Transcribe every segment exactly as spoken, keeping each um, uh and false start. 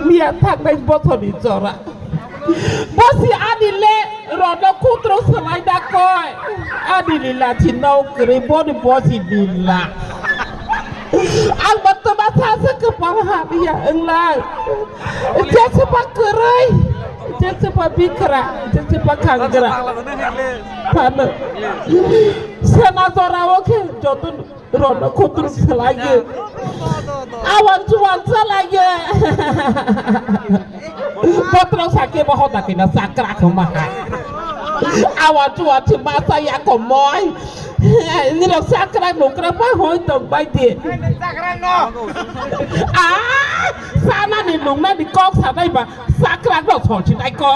Miya thangnai bothorni jora. Bosi ani le rono kutro swlai da koi. Ani lila si nau kwrwi boni bosi lila. Ang ba twma sa se kwpal ha biya wnglai. Jese pa kwrwi, jese pa bikra, jese pa khangra. Phano. Sena jora o khe joto Rono kutro swlaiyo. Awan chuwan swlaiyo. Botrok sakhe bo hoda kina sakra khoma ha. Awan chuwan si masa ya komoi. Nirok sakra nukra pa hoi tong bai di. Ah, sana ni nungna ni kok sanai ba sakra no solchi nai ko.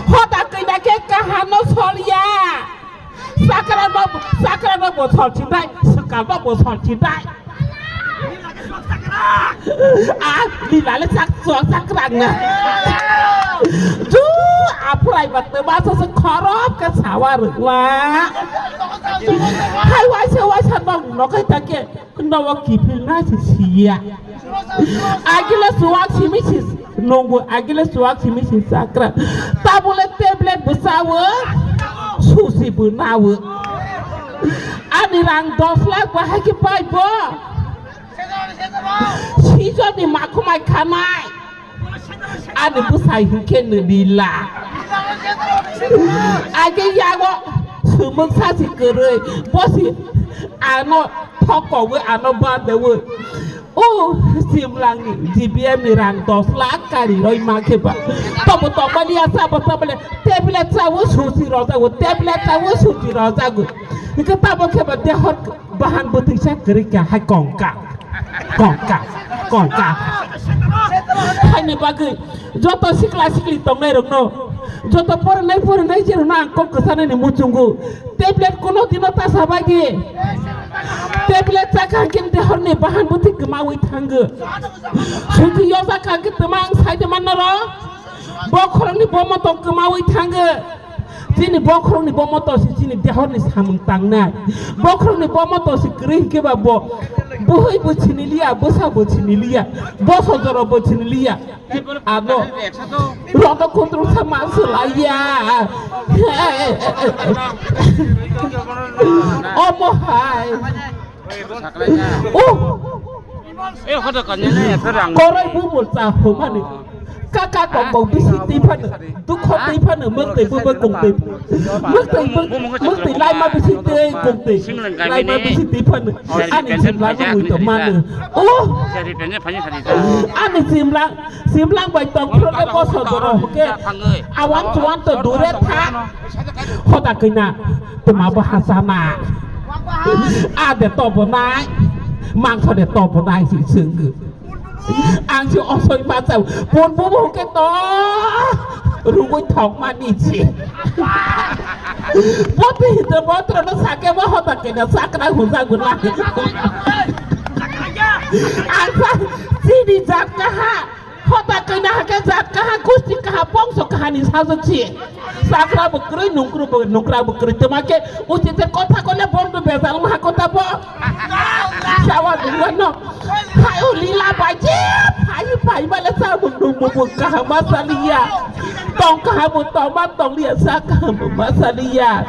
Hoda kina khe kahano solya. Sakra no, sakra no bo sol chindai, sakra no bo sol chindai. A, lila le sak, so sakra na. Ju, apurai bat ba so so khorop ka sawa rukla. Hai wai se wai sa no no kai ta ke. Nogo kiphilna se siya. Agile suwak simi si nungu, agile suwak simi si sakra. Tabule tablet bwsawo, susi bwnawo. Ani rang dos lakh bahai khe paibo. Sijoni makhumai khanai. Ani bwsai hinkhe nini la. Age yago sumuk sasi kwrwi. Bosi ano thokowi ano badewi. O simlangni G B M ni rang dos lakh kari roi ma khe ba. Tobo tokmani asa bo tablet tablet chawo susi rojago tablet chawo susi rojago. Hinkhe tabo khe ba dehor Bahan bwtwi sa kwrwi kha hai kongka. Kongka. Kongka. Haini bagwi joto sikla sikli tongnai rokno, joto porinai porinai jerokno ang kok kwchanani muchungo. Tablet kuno dino ta sabai di. Tablet chakha khe dehorni bahan bwtwi kwmawi thango. Suthi yosa kha khe twma ang saide mannoro. Bokhorokni bomoto kwmawi thango. Chini bokhorokni bomoto se chini dehorni samung tangnai. Bokhorokni bomoto se kwrwi hinkhe ba bo buhwi bo siniliya, bwsa bo siniliya, bosojoro bo siniliya. Ano rono kutruksa ma swlaiya. Omo hai. Oh! Eh, hodo kanya na ya, terang. Korai bubul cha humani. Kaka kong kong bisi tipan. Dukho tipan, mukti bubul kong tipan. Mukti, mukti lai ma bisi tei kong tei. Lai ma bisi tipan. Ani jimla ko mui to manu. Oh! Ani jimla, jimla bai tong pro ko so doro ke. Awan tuan to dure tha. Hoda kina, tuma bo hasana. A de tobo nai, mangso de tobo nai si senggo. Ang si osoi ma chau, pon bo bo ke to, rugoi thok mani si. Boti hito botro no sake bo hoda kina sakra huza guna. Ang sa sini jat kaha. Hota kaina hake jat kaha, gusti kaha, bongso kaha ni sajwk si. Sakra bo kwrwi, nungkru bo, nukra bo kwrwi. Twma khe uchi te kotha kole bondo bejal ma kotha bo. Sawa dungwa no. Hayo lila bai je, phai phai bale sa bo nung bo bo kaha ma saliya. Tong kaha bo tong ma tong liya, sa kaha bo ma saliya.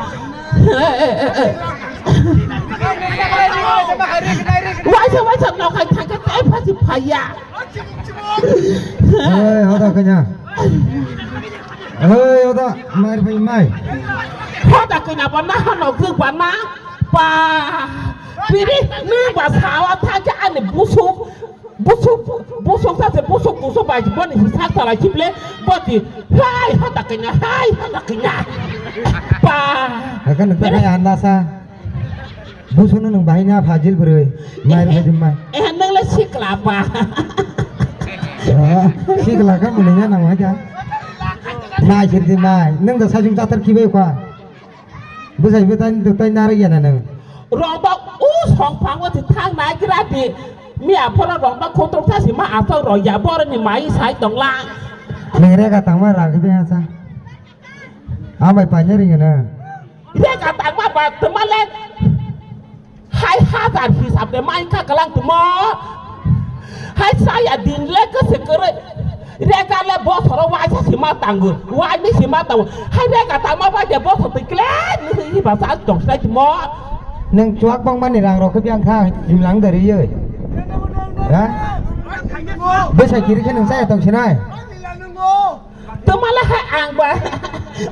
Waisa waisa nokai thangkhe tei phasi phaiya. Oi, hoda kanya. Oi, hoda, mai bai mai. Hoda kanya ba na hano gwi ba na. Ba. Biri ni ba sawa thangkhe ani busuk. Busuk, busuk sa se busuk, busuk bai boni sak sala chiple. Boti. Hai, hoda kanya, hai, hoda kanya. Ba. Akan nang ta hai anda sa. Busono nwng bahai na phajil bwrwi. Mai rw phajil mai. Eh, nwng le sikla ba. Ah, sikla ka mwnwi na nang hai ka. Mai sirdi mai. Nwng da sajung jatar kibai kwa. Bwsai bwtai nwng tai nari ya na nwng. Romba u song phango ti thang nai gra di. Mi aphoro romba khotro thasi ma asok ro ya bor ni mai sai tong la. Mere ka tangma ragi be ha sa. Amai panya ringa na. Rega tangma ba twma le hai hazar hisab de mai ka kalang twma. Hai saya din le kese kere. Rega le bosoro waisa sima tango. Waini sima tango. Hai rega tama ba je bosor te kle ni si ba sa tong sai mo. Neng chuak bang mani rang rok khe biang kha jimlang dari ye. Ha? Besa kiri khe neng saya tong sinai. Tumala hai ang ba,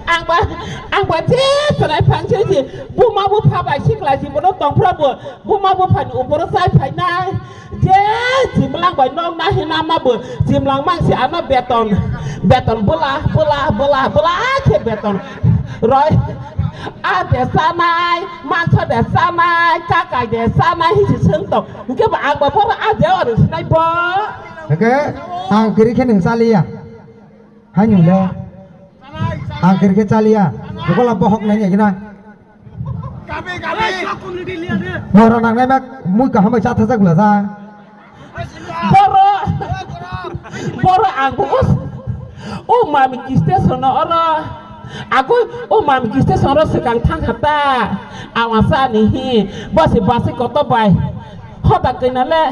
ang ba, ang ba je sanai phang se je buma bupha bai sikla ji bono tong phra bo buma bupha ni uporo sai phai nai. Je jimlang bai nok na hina ma bo jimlang mang si ano beton, beton bula, bula, bula, bula khe beton roi. A de sanai, mangso de sanai, kakai de sanai hi si seng tong. Hingke ba ang ba bono a je oro sinai bo. Hingke ang kiri khe neng saliya. Hai nung le. Ang kiri khe chaliya. Bokola bohok nai nai gina. Moro nang nai mak mui kaham bai cha thajak bla sa. Boro, boro ang bo us. O mami kiste sono oro. Aku o mami kiste sono sekang thang hata. Awasa ni hi. Basi basi koto bai. Hoda kena le.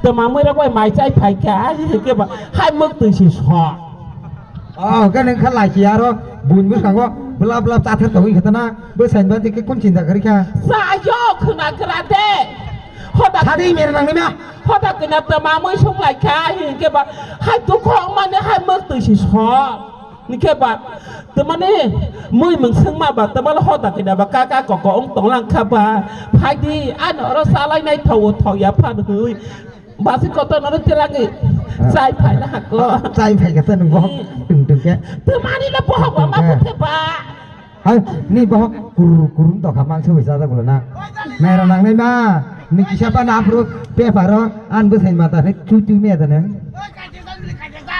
Tama mui rok bai mai chai phai kha. Ai ke ba. Hai muk tui si so. Oh, hwnkhe nwng kha lai si aro buini bwskango bwlap bwlap chathar tongwi khe tana bwsai ba tike kun chinta kwrwi kha. Sa yo khwna gra de. Hoda sadi mer nang nima. Hoda kena tama mui sung lai kha hinkhe ba hai dukho mane hai muk twi si so. Nikhe ba tamani mui mung sung ma ba tamala hoda kena ba kaka koko ong tong lang kha ba. Phai di ano oro salai nai thawo thok ya phan hui. Basi kotor nono tilangi. Ah. Chai phai na hako. Chai phai kata nung bohok. Hmm. Tung tung ke. Tumani na bohok tung tung mama ke. Puthe ba. Hai, ni bohok kur kur to khamang se bisa ta gula na. Mera nang nai ma. Ni kisa pa na apro pe paro an bu sai mata ne chu chu me ta ne.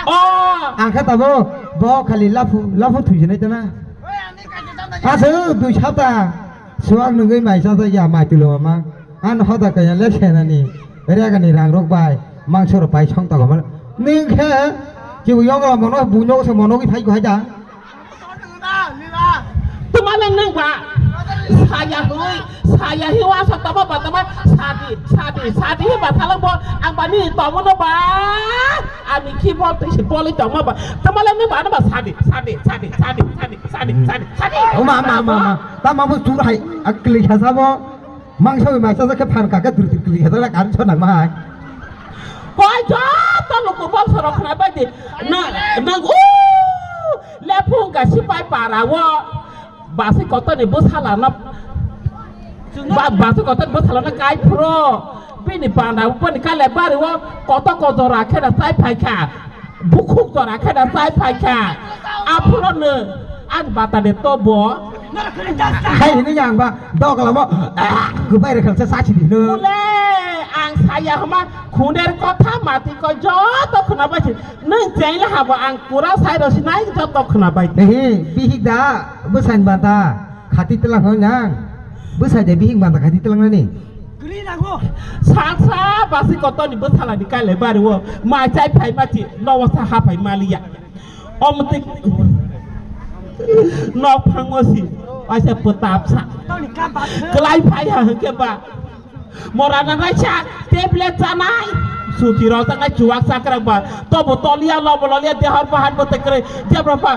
Oh. Ang kha tabo bo khali lafu lafu thui jene ta na. Asu dui sata. Suak nungui mai sa ya mai tulo ma. An hoda kaya le senani, regani rang rok bai, mangso rok bai song tago mano. Ning khe, kibu yong rok mono, bu nog se mono gwi phai gwi da. Tumane nang ba, saya hui, saya hi wa sa tama ba tama, sadi, sadi, sadi hi ba thalang bo, ang ba ni tomo no ba, ami ki bol twi si boli tongma ba, tumale nang ba, ano ba sadi, sadi, sadi. Oma, ama, ama, ama, tama bo chur hai, akli kha sabo. Mangsa bai masa khe phan kaka dri dri dri khe dala kan chona ma hai. Koi joto luku boksa rok khna bai di. Na, nang u lephung ga sipai para o. Basi koto ni bwsala na. Ba, basi koto ni bwsala na kai phro. Bini panda bani kale bari o koto ko jora khe da sai phai kha. Bukhuk jora khe da sai phai kha. Aphuru no ang bata de to bo. Hai hini yang ba dok lamo. Kubai re khalsa sachi di no. Ule ang saya hama khuner kotha mati ko joto khna bai si. Nung cheng le habo ang pura sai ro si nai joto khna bai. Ehe bihik da bwsai bata khati tlang hoi nang. Bwsai de bihik bata khati tlang nani. Saksa basi kotoni bwsala ni kailai bari o mai chai phai mati nogo sa ha phai maliya. Omtwi nok phango si aisa pwtap sa. Klai phai ha hwnkhe ba mora nanai sa tablet chanai. Suti rok tangai chuwak sakrak ba tobo toliya lobo loliya dehor bahan bo tekre jabra ba.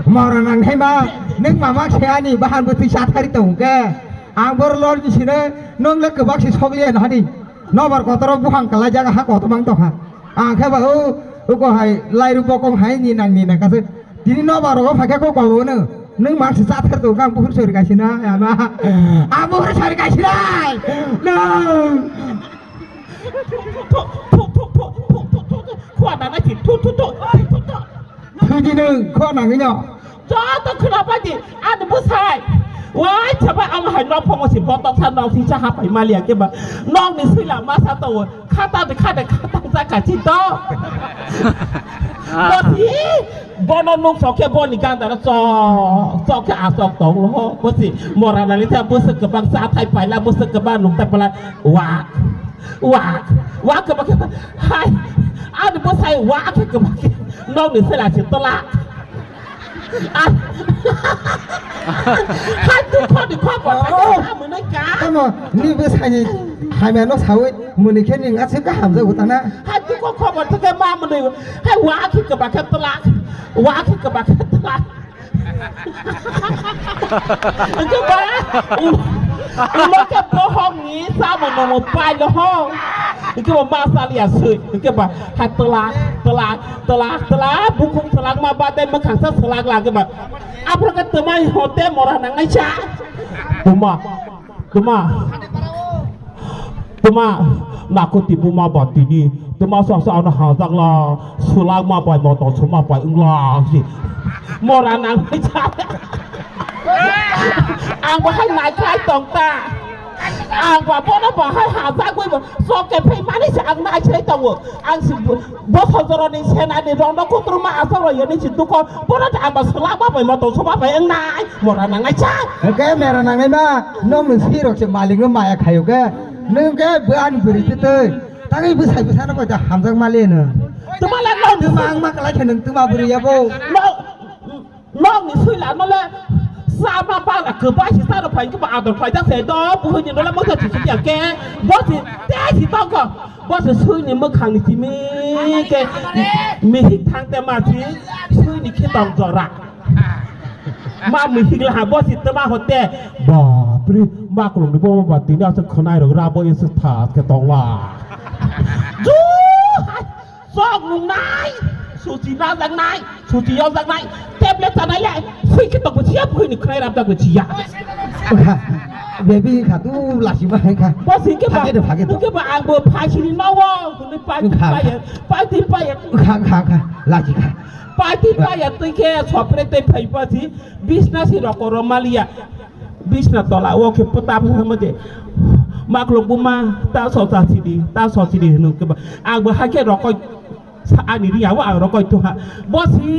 Mora nang hai ma nung mama se ani bahan bo twi sathari tong ke. Ang bor lor ni sine nung le kwbak se sokliya na hani. Nobar kotor bukhang kalai jaga ha kotor mang tokha. Ang khe ba o uko hai lairu bokong hai ni nang ni nang kase. Tini nobar rogo phakhe ko ko no. Nung mang se chathar to kang buhur sori kaisina ama. A buhur sori kaisina. Nung. Khua nana si thu thu thu thu thu. Thwidi nung khua nangino. Joto khwna bai di ani bwsai. Wai chaba ama hai nok phomo si botok sa nok si cha hapai maliya keba. Nok ni sila masa to khata de khade khata sa ka chi to. Bosi bono nuk sok khe boni ganda na sok sok khe asok tong lo. Bosi mora nani ta bwswk kwbang sa thai paila bwswk kwbang nuk ta pala wak. Wak, wak kebak kebak. Hai, ani bwsai wak khe kebak khe. Nokni sela se tola. Ah. Hai, tu khoni khobor. Oh. Hai, amonai ka. Tamo, ni bwsai ni. Hamya no sawi muni khe ning aswk kha hamjago tana. Hai tuko khobor to khe ma mwnwi. Hai wa khi kwba khe twlak. Wa khi kwba khe twlak. Hwnkhe ba, ulo khe bohong ni samung nungmung pailo ho. Hwnkhe ba ma saliya swi. Hwnkhe ba hai twlak, twlak, twlak, twlak, bukhuk twlak ma ba tei mwkhang sa swlak la hwnkhe ba. Aphuru khe twmai hote mora nangnai cha. Tuma, tuma. Tuma, nakuti buma ba tini, tuma sasa ano hajakla, sulangma bai moto suma bai wngla si. Mora nang bai cha. Ang bahai naikhai tongta. Ang ba bono bahai hajak bai bo, soke phai mani se ang naikhai tongo. Ang si bo, bo hojoroni senani rongno kutruma asok roi yani si tukon. Bono ta ang ba sulangma bai moto suma bai wngnai. Mora nangnai cha. Oke, mera nangnai ma. Nokni sirok se malikno maya khayo khe. Nwng khe bo ani bwrwi twi twi. Tangwi bwsai bwsano koi ta hamjak mali no. Twma le nokni Twma ang ma kalai khe nwng twma bwrwi yabo. No-, nokni sui lama le sama bana kwbai se saro phai khe bo ador khlaijak se do buhuni no le mokhe chuchu ya khe. Bo se te si tongkho. Bo se suini mwkhangni simi khe mihik thangte ma si suini khe tong jora. Ma mihik laha bo si twma hote. Bapre, maklong ni bo ba tini asa khwnai rok rabo esa tha ke tongla. Ju hai, sok nungnai, suchi najaknai, suchi yokjaknai, tablet chanai le, sui ke tokbo chiya, bui ni khwnai rap jakbo chiya. Baby kha tu lasi ba hai kha. Bo si ke ba, Phage de, phage de. Ke ba ang bo phai sini nawo, kuni pai Kha. Pai, pai ti pai. Kha, kha, kha, lasi kha. Party paya twi khe sopre tei phai pasi bisna si rokoro maliya. Bisna tola o khe pota phai mate. Maklok buma ta so ta sidi, ta so sidi hwnwi khe ba. Ang bo hakhe rokoi sa ani ri awo ang rokoi tuha. Bosi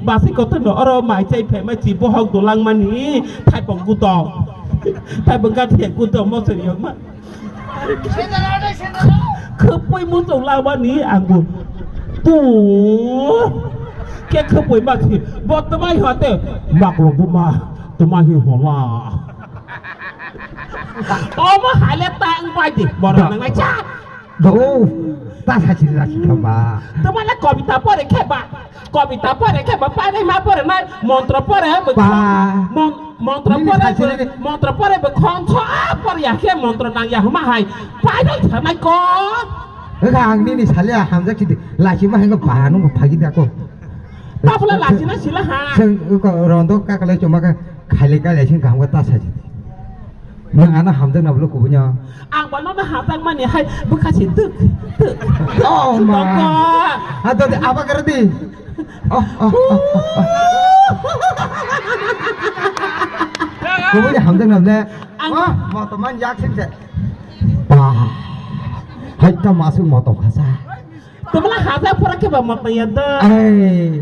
basi kotor no oro mai chai phai ma chi bohok dolang mani thaipong guto. Thaipong ga thia guto mo seri ma. Khwpwi muchung labani ang bo. Tu. Khe khwpwi ma thi. Bo twmai hote. Maklong buma. Twmai hi hola. Omo hale tang bai di. Borok nangnai cha. Do. Ta sa chiri ra sikha ba. Twmai le kobita pore khe ba. Kobita pore khe ba, pare ma pore ma, montro pore, ba. Mon-, montro pore, montro pore, be khonso pore ya khe montro nang ya huma hai. Pai dai thanai ko. Ega ang nini sale hamjak chidi, lachi ma henga ba nung phagi da ko. Tabla lachi na sila ha. Seng ko rondo ka kale choma ka khale kale sing kam ka ta sa chidi. Nang ana hamjak na blo kubunya. Ang bono na hamjak mani hai bwkha si duk, duk, duk. Oh, ma. Duk. Ado de aba kare di. Oh, oh, oh, oh, oh. Kubunya hamjak na ble. Ang oh, moto man yak sing se. Bah. Hai ta masuk moto khasa. Tumla hamjak pura ke ba moto ya do. Ai.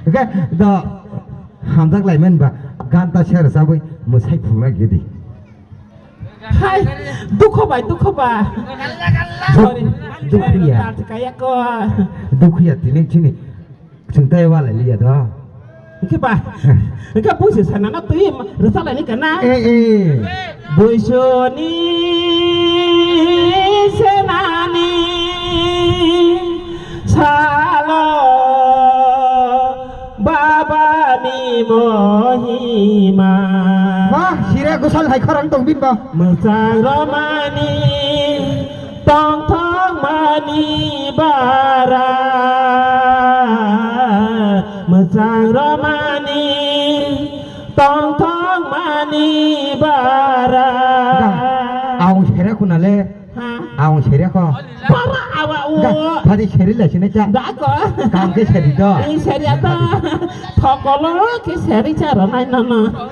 Ga do. Hamjak lai man ba. Ganta share sabui musai phulai gidi. Hai, dukho bai, dukho ba. Duk-, sorry. Dukhiya. Tar kaya ko. Dukhiya tini chini. Chwng tai wala liya do. Hwnkhe ba. Hwnkhe buisi sana na twi rwsa lai ni kana. Eh, eh. Buisoni senani salo. Baba ni mohima. Wah, sire gosal hai khorang tong bin ba. Mwchang romani, tongthok mani bara. Mwchang romani, tongthok mani bara. Da, aung sere khuna le. Ha? Aung seri ko. Para awa o. Da, tadi seri le sini cha. Da ko. Kam ke seri do. Ini seri apa? Thokolo ke seri cha ro nai no no.